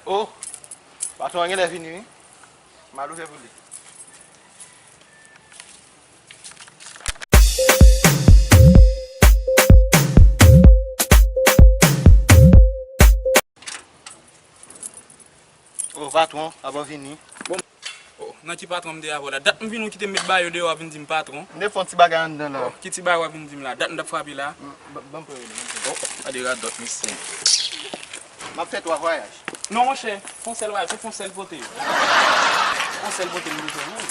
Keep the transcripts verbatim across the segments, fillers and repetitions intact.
O, patwon an genlè vini wi. M al ouvè pou li. O, patwon, avan w vini. Bon. O, nan ki patwon m te avè w la? Dat m vin ou kite m met ba yo deyò, w ap vin di m patwon. M te fè yon ti bagay anndan la. O, ki ti bagay w ap vin di m la? Dat m t ap frape la. M, ban, ban m pran rele, ban m pran. O, gade radòt misye. M ap fè twa vwayaj. Non, monchè, fè yon sèl vwayaj, se fè yon sèl pote. Fè yon sèl pote m bezwen, wi.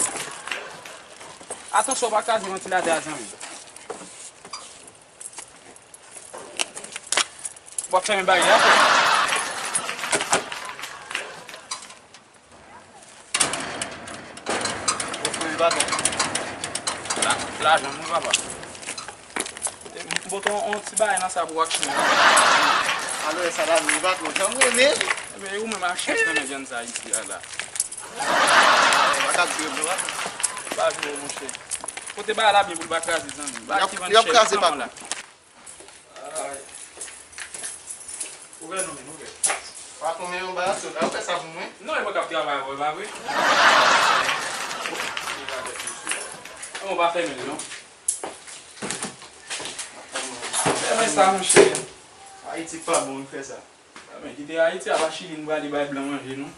Atansyon, w pa kraze vantilatè a, zanmi. W ap fèmen baryè a, frè. Oke, patwon. La, lajan m wi, papa. E, m pote yon, yon ti bagay nan sa pou w ak chimè. Alò, sa la, wi, patwon. Jan m renmen l. Ebyen, e ou menm a chèch nan men jèn sa isi a la. Ou pa ka jwe, bro. Pa jwe, monchè. Pote bagay la byen pou l pa kraze, zanmi. Bagay ki vann chè, kòman la? Ay. Ouvè non, men, ouvè. Patwon, men yon bagay sot. Al fè sa pou mwen. Non, e mwen k ap travay avè w, e pa vre? An, ou pa fèmen l, non. Fèmen sa, monchè. Ayiti pa bon, wi, fè sa. A, men, kite Ayiti, apa Chili n prale bay blan manje, non?